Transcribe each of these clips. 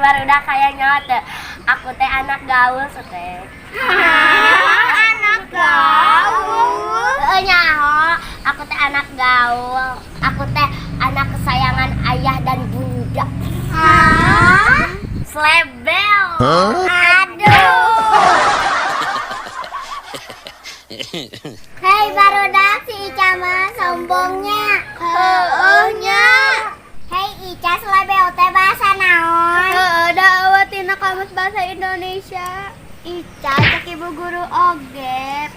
Barudak kayak nyawa teh. Aku teh anak gaul teh. Anak gaul. Heeh, nyaho, aku teh anak gaul. Aku teh anak kesayangan ayah dan bunda. Hah? Slebel. Aduh. Hei barudak, si Ica mah sombongnya. Heueuh nya. Hei Ica, slebel teh bahasa naon? Heeh, da euweuh tina kamus bahasa Indonesia. Ica, cek ibu guru oge,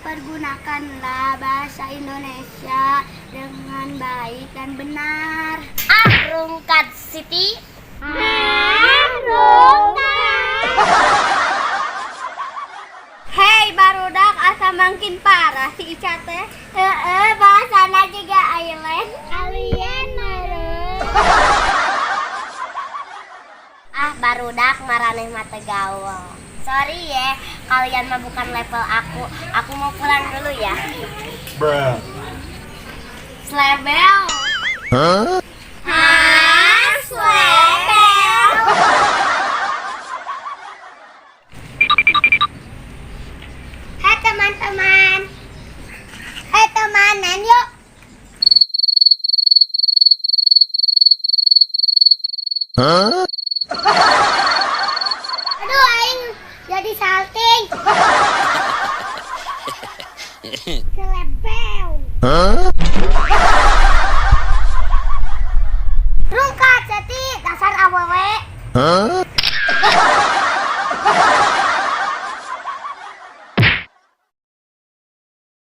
pergunakanlah bahasa Indonesia dengan baik dan benar. Ah, rungkad, Siti. Hah, rungkad. Hei barudak, asa makin parah si Ica teh. Heeh, bahasana juga alien. Alien meureun. Ah, barudak, maraneh mah teu gaul. Sorry ya, kalian mah bukan level aku. Aku mau pulang dulu ya. Bruh. Slebel. Huh? Hah, slebel. Hai teman-teman. Hai temanan yuk. Huh? Aduh, aing jadi salting. Selebel. Huh? Rungkad, Seti, dasar awewe. Huh?